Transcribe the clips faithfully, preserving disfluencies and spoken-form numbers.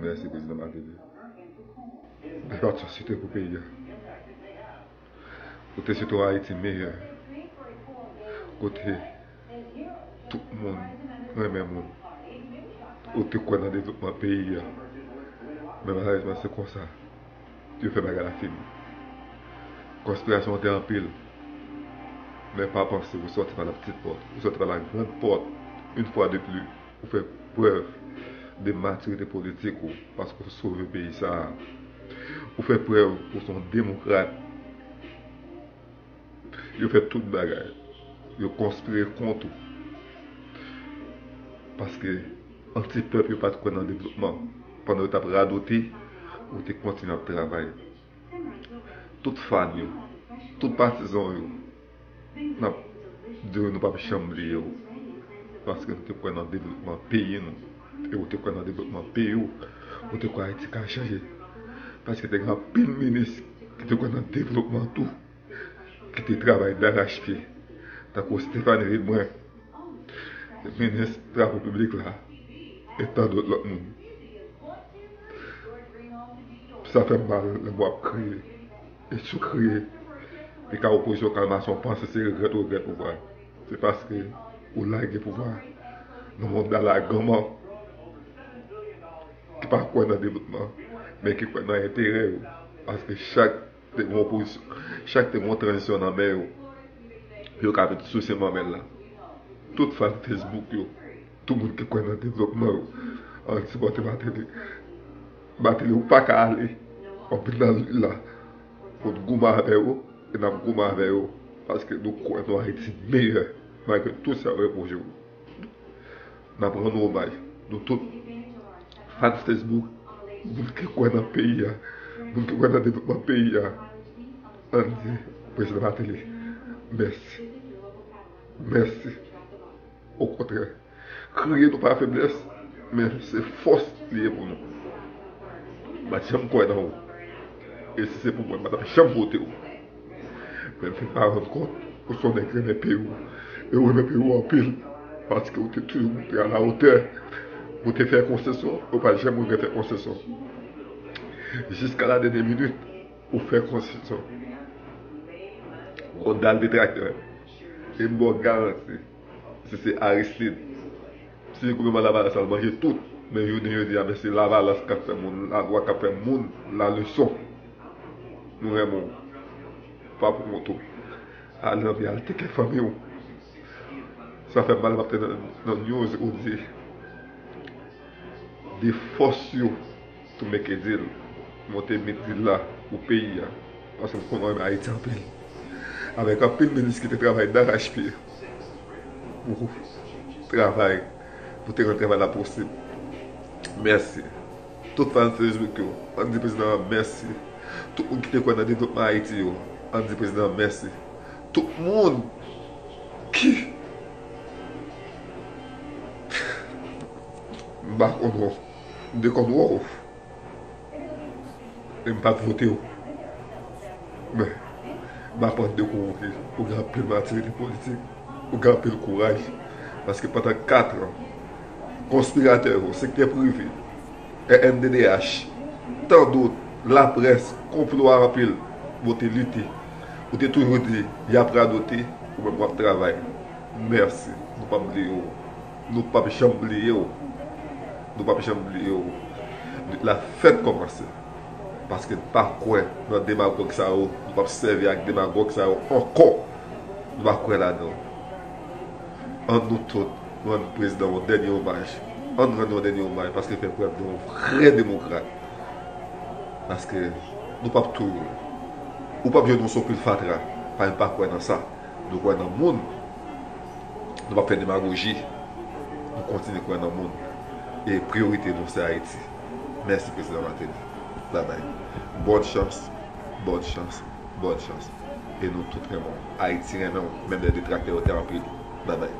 Mèsi, Prezidan Martelly. Repatriasyon se te pou peyi a. Ou te swete yon Ayiti meyè. Kote tout moun renmen moun. Ou te kwè nan devlopman peyi a. Men malerezman, se konsa yo fè bagay la fini. Konspirasyon an te anpil. Men pa panse ou sòti pa la pitit pòt. Ou sòti pa la grann pòt. Yon fwa de plis, ou fè prèv de matirite politik ou, paske ou sove peyi sa a. Ou fè prèv ou se yon demokrat. Yo fè tout bagay. Yo konspire kont ou. Paske anti-pèp yo pa t kwè nan devlopman. Pandan yo t ap radote, ou te kontinye ap travay. Tout fan yo, tout patizan yo, n ap di yo nou p ap janm bliye w. Paske nou te kwè nan devlopman peyi nou. E ou te kwè nan devlopman peyi w. Ou te kwè Ayiti ka chanje. Paske te gen anpil minis ki te kwè nan devlopman tou, ki te travay darachpye. Tankou Stéphanie Lebrun, minis Travo Piblik la, e tan dòt lòt moun. Sa fè m mal lè m wè w ap kriye. E si w kriye, li ka opozisyon kalmasyon, panse se regrèt ou regrèt pouvwa. Se paske ou lage pouvwa nan yon dalaganman ki pa kwè nan devlopman, men ki kwè nan enterè yo. Paske chak te gen opozisyon, chak te gen tranzisyon nan men yo, yo ka vin souse manmèl la. Tout fan Facebook yo, tout moun ki kwè nan devlopman yo, ann sipòte Martelly. Martelly, ou pa ka ale, w ap vin nan lit la pou n goumen avè yo, e n ap goumen avè yo, paske nou kwè nan Ayiti meyè, malgre tout sa yo repwoche w. N ap rann ou omaj, nou tout, fan Facebook, moun ki kwè nan peyi a, moun ki kwè nan devlopman peyi a, ann di Prezidan Martelly, mèsi. Mèsi. Okontrè, kriye nou pa feblès, men se fòs li ye pou nou. M pa t janm kwè nan ou. E si se pou mwen, m pa t ap janm vote w. Men m fin pa rann kont ou se yon nèg renmen peyi w. E ou renmen peyi w anpil. Paske ou te toujou montre a la wotè. Ou te fè konsesyon, ou pa janm regrèt fè konsesyon. Jiska la dènyè minit, ou fè konsesyon. Ou dal detraktè. E m ba w garanti. Si se Aristide, si se gouvènman Lavalas la, l manje tout. Men jounen jodi a, men se Lavalas k ap fè moun lalwa, k ap fè moun laleson. Nou renmen w. Pa pou kont ou. Ale nan vi, al teke fanmi w. Sa fè m mal, m ap tande nan, nan news ou di de fòs yo to make a deal, monte met deal la pou peyi a, paske m konn renmen Ayiti anpil. Avèk anpil minis ki te travay darachpye pou travay, pou te rann travay la posib. Mèsi. Tout fan Facebook yo, ann di prezidan an mèsi. Tout moun ki te kwè nan devlopman Ayiti yo, ann di prezidan an mèsi. Tout moun ki M pa konn wè w. M te konn wè w. E m pa t vote w. Men, m aprann de kont ou ke ou gen anpil matirite politik, ou gen anpil kouraj. Paske pandan kat an, konspiratè yo, sektè prive, R N D D H, tandot, laprès, konplo a anpil, ou te lite. Ou te toujou di, y ap radote, ou menm w ap travay. Mèsi. Nou p ap bliye w. Nou p ap janm bliye w. Nou p ap janm bliye w. Lit la fèk kòmanse. Paske n pa kwè nan demagòg sa yo. Nou p ap sèvi ak demagòg sa yo ankò. Nou pa kwè ladan yo. Ann nou tout, nou rann prezidan yon dènye omaj. Ann rann yon dènye omaj, paske l fè prèv de yon vrè demokrat. Paske nou p ap touye w. Ou p ap jwenn yon sou pil fatra. Paske n pa kwè nan sa. Nou kwè nan moun. Nou p ap fè demagoji. Nou kontinye kwè nan moun. E priyorite nou, se Ayiti. Mèsi, Prezidan Martelly. Babay. Bòn chans. Bòn chans. Bòn chans. E nou tout renmen w. Ayiti renmen w. Menm lè detraktè yo te anpil. Babay.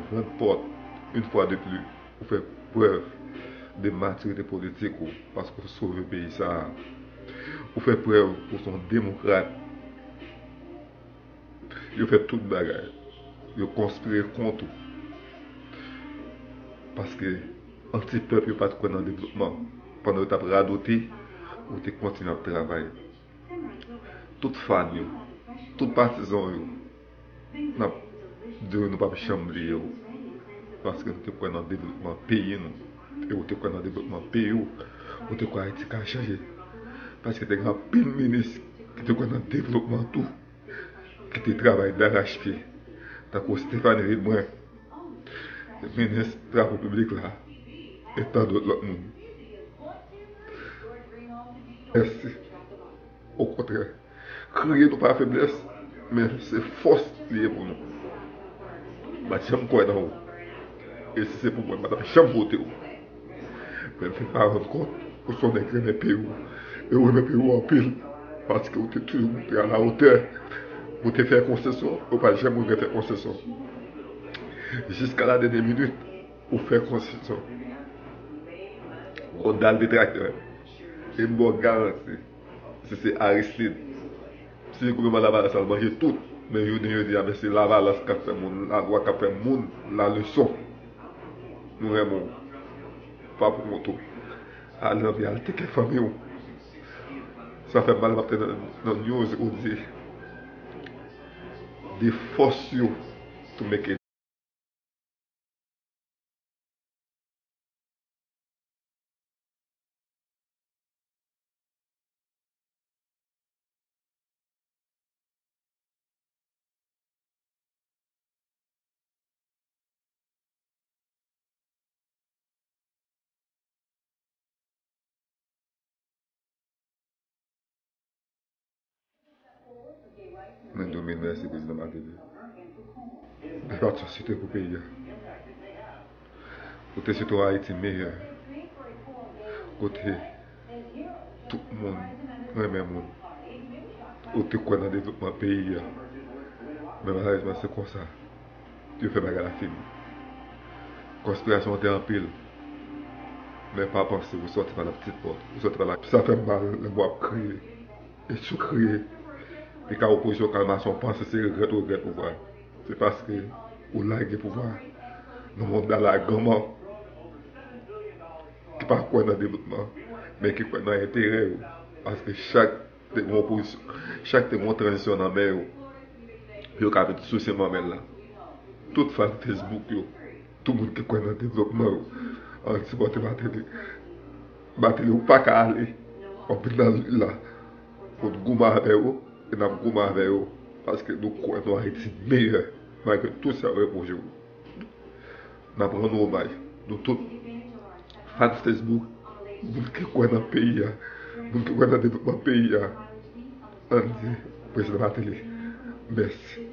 Pran pòt, yon fwa de plis, ou fè prèv de matirite politik ou, paske ou sove peyi sa a. Ou fè prèv ou se yon demokrat. Yo fè tout bagay. Yo konspire kont ou. Paske anti-pèp yo pa t kwè nan devlopman. Pandan yo t ap radote, ou te kontinye ap travay. Tout fan yo, tout patizan yo, n ap di w nou p ap janm bliye w. Paske nou te kwè nan devlopman peyi nou. E ou te kwè nan devlopman peyi w. Ou te kwè Ayiti ka chanje. Paske te gen anpil minis ki te kwè nan devlopman tou, ki te travay darachpye, tankou Stéphanie Vilbrun, minis Travo Piblik la, e tan dòt lòt moun. Mèsi. Okontrè, kriye nou pa feblès, men se fòs li ye pou nou. M pa t janm kwè nan ou. E si se pou mwen, m pa t ap janm vote w. Men m fin pa rann kont ou se yon nèg ki renmen peyi w. E ou renmen peyi w anpil. Paske ou te toujou montre alatè. Ou te fè konsesyon, ou pa t janm regrèt fè konsesyon. Jiska la dènyè minit, ou fè konsesyon. Ou dal detraktè. E m ba w garanti. Si se Aristide, si gouvènman Lavalas la, l manje tout. Men jounen jodi a, men se Lavalas k ap fè moun, lalwa k ap fè moun laleson. Nou renmen w. Pa pou kont ou. Al nan vi, al teke fanmi w. Sa fè m mal, m ap tande nan, nan news ou di de fòs yo to make it. Mwen di w mil mèsi, Prezidan Martelly. Depi w te site pou peyi a. Ou te site yon Ayiti meyè. Kote tout moun renmen moun. Ou te kwè nan devlopman peyi a. Men malerezman, se konsa yo fè bagay la fini. Konspirasyon an te anpil. Men pa panse ou sòti pa la pitit pòt. Ou sòti pa la. Sa fè m mal lè m wè w ap kriye. E si w kriye, li ka opozisyon kalmasyon, panse se regrèt ou regrèt pouvwa. Se paske ou lage pouvwa nan yon dalaganman ki pa kwè nan devlopman, men ki kwè nan enterè yo. Paske chak te gen opozisyon, chak te gen tranzisyon nan men yo, yo ka vin souse manmèl la. Tout fan Facebook yo, tout moun ki kwè nan devlopman yo, al sipòte Martelly. Martelly, ou pa ka ale, w ap vin nan lit la. Pou n goumen avè yo, e n ap goumen avè yo, paske nou kwè nan Ayiti meyè, malgre tout sa yo repwoche w. N ap rann ou omaj, nou tout, fan Facebook, moun ki kwè nan peyi a, moun ki kwè nan devlopman peyi a, ann di Prezidan Martelly mèsi.